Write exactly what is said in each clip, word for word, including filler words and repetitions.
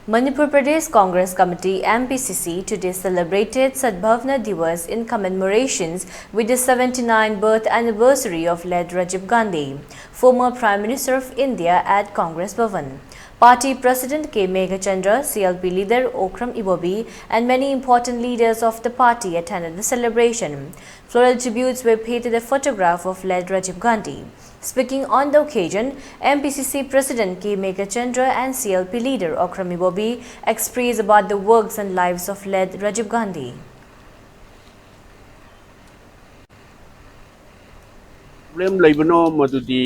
Manipur Pradesh Congress Committee, M P C C, today celebrated Sadbhavna Diwas in commemorations with the seventy-ninth birth anniversary of late Rajiv Gandhi, former Prime Minister of India, at Congress Bhavan. Party President K Meghachandra, C L P leader Okram Ibobi, and many important leaders of the party attended the celebration. Floral tributes were paid to the photograph of late Rajiv Gandhi. Speaking on the occasion, M P C C President K Meghachandra and C L P leader Okram Ibobi expressed about the works and lives of late Rajiv Gandhi. Problem ꯂꯩꯕꯅꯣ ꯃꯗꯨꯗꯤ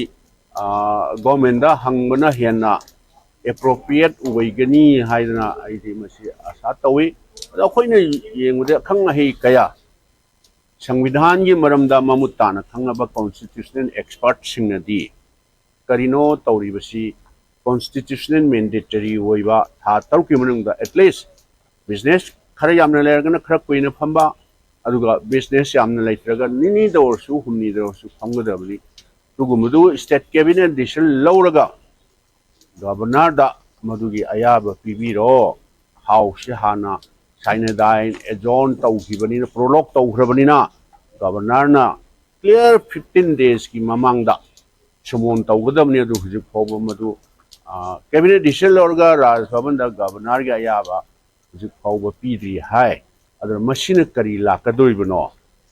ꯒꯣꯔꯃꯦꯟꯗ ꯍꯪꯕꯅ ꯍꯦꯟꯅ appropriate ꯑꯣꯏꯒꯅꯤ ꯍꯥꯏꯗꯅ ꯑꯩꯗꯤ ꯃꯁꯤ ꯑꯥꯁꯥ ꯇꯧꯏ꯫ ꯑꯗꯣ ꯑꯩꯈꯣꯏꯅ ꯌꯦꯡꯕꯗ ꯑꯈꯪ ꯑꯍꯩ ꯀꯌꯥ ꯁꯪꯕꯤꯙꯥꯟꯒꯤ ꯃꯔꯝꯗ ꯃꯃꯨꯠ ꯇꯥꯅ ꯈꯪꯂꯕ ꯀꯣꯟꯁꯇꯤꯇ꯭ꯌꯨꯁꯅꯦꯜ ꯑꯦꯛꯁꯄꯔꯠꯁꯤꯡꯅꯗꯤ ꯀꯔꯤꯅꯣ ꯇꯧꯔꯤꯕꯁꯤ ꯀꯣꯟꯁꯇꯤꯇ꯭ꯌꯨꯁꯅꯦꯜ ꯃꯦꯟꯗꯦꯇꯔꯤ ꯑꯣꯏꯕ ꯊꯥ ꯇꯔꯨꯛꯀꯤ ꯃꯅꯨꯡꯗ ꯑꯦꯠꯂꯤꯁ ꯕꯤꯖꯤꯅꯦꯁ ꯈꯔ ꯌꯥꯝꯅ ꯂꯩꯔꯒꯅ ꯈꯔ ꯀꯨꯏꯅ ꯐꯝꯕ, ꯑꯗꯨꯒ ꯕꯤꯖꯤꯅꯦꯁ ꯌꯥꯝꯅ ꯂꯩꯇ꯭ꯔꯒ ꯅꯤꯅꯤꯗ ꯑꯣꯏꯔꯁꯨ ꯍꯨꯝꯅꯤꯗ ꯑꯣꯏꯔꯁꯨ ꯐꯝꯒꯗꯕꯅꯤ꯫ ꯑꯗꯨꯒꯨꯝꯕꯗꯨ ꯁ꯭ꯇꯦꯠ ꯀꯦꯕꯤꯅꯦꯠ ꯗꯤꯁꯤꯖꯟ ꯂꯧꯔꯒ ꯒꯕꯔꯅꯔꯗ ꯃꯗꯨꯒꯤ ꯑꯌꯥꯕ ꯄꯤꯕꯤꯔꯣ꯫ ꯍꯥꯎꯁꯁꯦ ꯍꯥꯟꯅ ꯁꯥꯏꯅꯗꯥꯏꯟ ꯑꯦꯖꯣꯔꯟ ꯇꯧꯈꯤꯕꯅꯤꯅ, ꯄ꯭ꯔꯣꯂꯣꯛ ꯇꯧꯈ꯭ꯔꯕꯅꯤꯅ ꯒꯕꯔꯅꯔꯅ ꯀ꯭ꯂꯤꯌꯥꯔ ꯐꯤꯐꯇꯤꯟ ꯗꯦꯖꯀꯤ ꯃꯃꯥꯡꯗ ꯁꯃꯣꯟ ꯇꯧꯒꯗꯕꯅꯤ꯫ ꯑꯗꯨ ꯍꯧꯖꯤꯛ ꯐꯥꯎꯕ ꯃꯗꯨ ꯀꯦꯕꯤꯅꯦꯠ ꯗꯤꯁꯤꯖꯟ ꯂꯧꯔꯒ ꯔꯥꯖ ꯚꯕꯟꯗ ꯒꯕꯔꯅꯔꯒꯤ ꯑꯌꯥꯕ ꯍꯧꯖꯤꯛ ꯐꯥꯎꯕ ꯄꯤꯗ꯭ꯔꯤ ꯍꯥꯏ꯫ ꯑꯗꯨꯅ ꯃꯁꯤꯅ ꯀꯔꯤ ꯂꯥꯛꯀꯗꯣꯔꯤꯕꯅꯣ,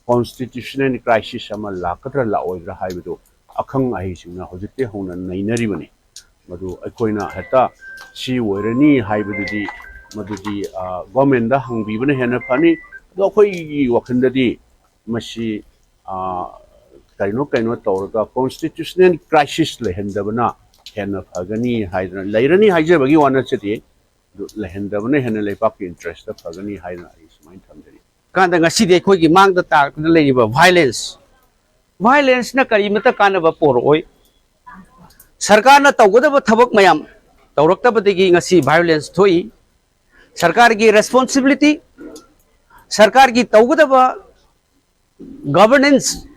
ꯀꯣꯟꯁꯇꯤꯇ꯭ꯌꯨꯁꯅꯦꯜ ꯀ꯭ꯔꯥꯏꯁꯤꯁ ꯑꯃ ꯂꯥꯛꯀꯗ꯭ꯔꯥ ꯂꯥꯛꯑꯣꯏꯗ꯭ꯔꯥ ꯍꯥꯏꯕꯗꯨ ꯑꯈꯪ ꯑꯍꯩꯁꯤꯡꯅ ꯍꯧꯖꯤꯛꯇꯤ ꯍꯧꯅ ꯅꯩꯅꯔꯤꯕꯅꯤ꯫ ꯃꯗꯨ ꯑꯩꯈꯣꯏꯅ ꯍꯦꯛꯇ ꯁꯤ ꯑꯣꯏꯔꯅꯤ ꯍꯥꯏꯕꯗꯨꯗꯤ, ꯃꯗꯨꯗꯤ ꯒꯣꯔꯃꯦꯟꯗ ꯍꯪꯕꯤꯕꯅ ꯍꯦꯟꯅ ꯐꯅꯤ꯫ ꯑꯗꯣ ꯑꯩꯈꯣꯏꯒꯤ ꯋꯥꯈꯜꯗꯗꯤ ꯃꯁꯤ ꯀꯩꯅꯣ ꯀꯩꯅꯣ ꯇꯧꯔꯒ ꯀꯣꯟꯁꯇꯤꯇ꯭ꯌꯨꯁꯅꯦꯜ ꯀ꯭ꯔꯥꯏꯁꯤꯁ ꯂꯩꯍꯟꯗꯕꯅ ꯍꯦꯟꯅ ꯐꯒꯅꯤ ꯍꯥꯏꯗꯅ, ꯂꯩꯔꯅꯤ ꯍꯥꯏꯖꯕꯒꯤ ꯋꯥ ꯅꯠꯆꯗꯦ, ꯑꯗꯨ ꯂꯩꯍꯟꯗꯕꯅ ꯍꯦꯟꯅ ꯂꯩꯕꯥꯛꯀꯤ ꯏꯟꯇꯔꯦꯁꯇ ꯐꯒꯅꯤ ꯍꯥꯏꯅ ꯑꯩ ꯁꯨꯃꯥꯏꯅ ꯊꯝꯖꯔꯤ꯫ ꯀꯥꯟꯗ ꯉꯁꯤꯗꯤ ꯑꯩꯈꯣꯏꯒꯤ ꯃꯥꯡꯗ ꯇꯥꯔꯛꯇꯨꯅ ꯂꯩꯔꯤꯕ ꯚꯥꯏꯂꯦꯟꯁ, ꯚꯥꯏꯂꯦꯟꯁꯅ ꯀꯔꯤꯃꯠꯇ ꯀꯥꯟꯅꯕ ꯄꯣꯔꯛꯑꯣꯏ꯫ ꯁꯔꯀꯥꯔꯅ ꯇꯧꯒꯗꯕ ꯊꯕꯛ ꯃꯌꯥꯝ ꯇꯧꯔꯛꯇꯕꯗꯒꯤ ꯉꯁꯤ ꯚꯥꯏꯂꯦꯟꯁ ꯊꯣꯛꯏ꯫ ꯁꯔꯀꯥꯔꯒꯤ ꯔꯦꯁꯄꯣꯟꯁꯤꯕꯤꯂꯤꯇꯤ, ꯁꯔꯀꯥꯔꯒꯤ ꯇꯧꯒꯗꯕ ꯒꯕꯔꯅꯦꯟꯁ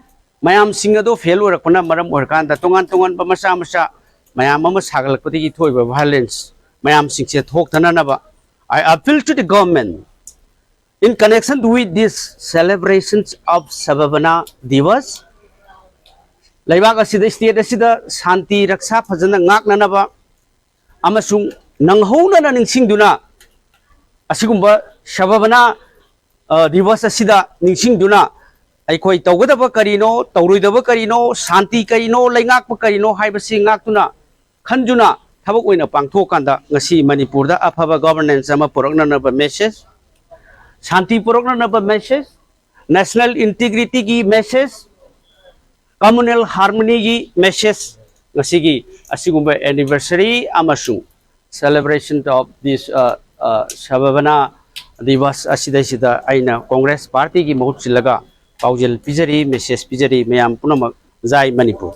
ꯃꯌꯥꯝꯁꯤꯡ ꯑꯗꯣ ꯐꯦꯜ ꯑꯣꯏꯔꯛꯄꯅ ꯃꯔꯝ ꯑꯣꯏꯔꯀꯥꯟꯗ ꯇꯣꯉꯥꯟ ꯇꯣꯉꯥꯟꯕ ꯃꯆꯥ ꯃꯆꯥ ꯃꯌꯥꯝ ꯑꯃ ꯁꯥꯒꯠꯂꯛꯄꯗꯒꯤ ꯊꯣꯛꯏꯕ ꯚꯥꯏꯂꯦꯟꯁ ꯃꯌꯥꯝꯁꯤꯡꯁꯦ ꯊꯣꯛꯇꯅꯅꯕ, I appeal to the government in connection with this celebrations of Sabhabana Divas, ꯂꯩꯕꯥꯛ ꯑꯁꯤꯗ, state ꯑꯁꯤꯗ ꯁꯥꯟꯇꯤ ꯔꯛꯁꯥ ꯐꯖꯅ ꯉꯥꯛꯅꯅꯕ ꯑꯃꯁꯨꯡ ꯅꯪꯍꯧꯅꯅ ꯅꯤꯡꯁꯤꯡꯗꯨꯅ ꯑꯁꯤꯒꯨꯝꯕ ꯁꯕꯕꯅꯥ ꯗꯤꯕꯁ ꯑꯁꯤꯗ ꯅꯤꯡꯁꯤꯡꯗꯨꯅ ꯑꯩꯈꯣꯏ ꯇꯧꯒꯗꯕ ꯀꯔꯤꯅꯣ, ꯇꯧꯔꯣꯏꯗꯕ ꯀꯔꯤꯅꯣ, ꯁꯥꯟꯇꯤ ꯀꯔꯤꯅꯣ, ꯂꯩꯉꯥꯛꯄ ꯀꯔꯤꯅꯣ ꯍꯥꯏꯕꯁꯤ ꯉꯥꯛꯇꯨꯅ, ꯈꯟꯗꯨꯅ ꯊꯕꯛ ꯑꯣꯏꯅ ꯄꯥꯡꯊꯣꯛꯑꯀꯥꯟꯗ ꯉꯁꯤ ꯃꯅꯤꯄꯨꯔꯗ ꯑꯐꯕ governance ꯑꯃ ꯄꯨꯔꯛꯅꯅꯕ message, ꯁꯥꯟꯇꯤ ꯄꯨꯔꯛꯅꯅꯕ message, national integrityꯒꯤ message, communal harmonyꯒꯤ message ꯉꯁꯤꯒꯤ ꯑꯁꯤꯒꯨꯝꯕ anniversary ꯑꯃꯁꯨꯡ celebration of this ꯁꯕꯕꯅꯥ ꯗꯤꯕꯁ ꯑꯁꯤꯗꯩꯁꯤꯗ ꯑꯩꯅ Congress partyꯒꯤ ꯃꯍꯨꯠ ꯁꯤꯜꯂꯒ ꯄꯥꯎꯖꯦꯜ ꯄꯤꯖꯔꯤ, message ꯄꯤꯖꯔꯤ ꯃꯌꯥꯝ ꯄꯨꯝꯅꯃꯛ꯫ ꯖꯥꯏ ꯃꯅꯤꯄꯨꯔ꯫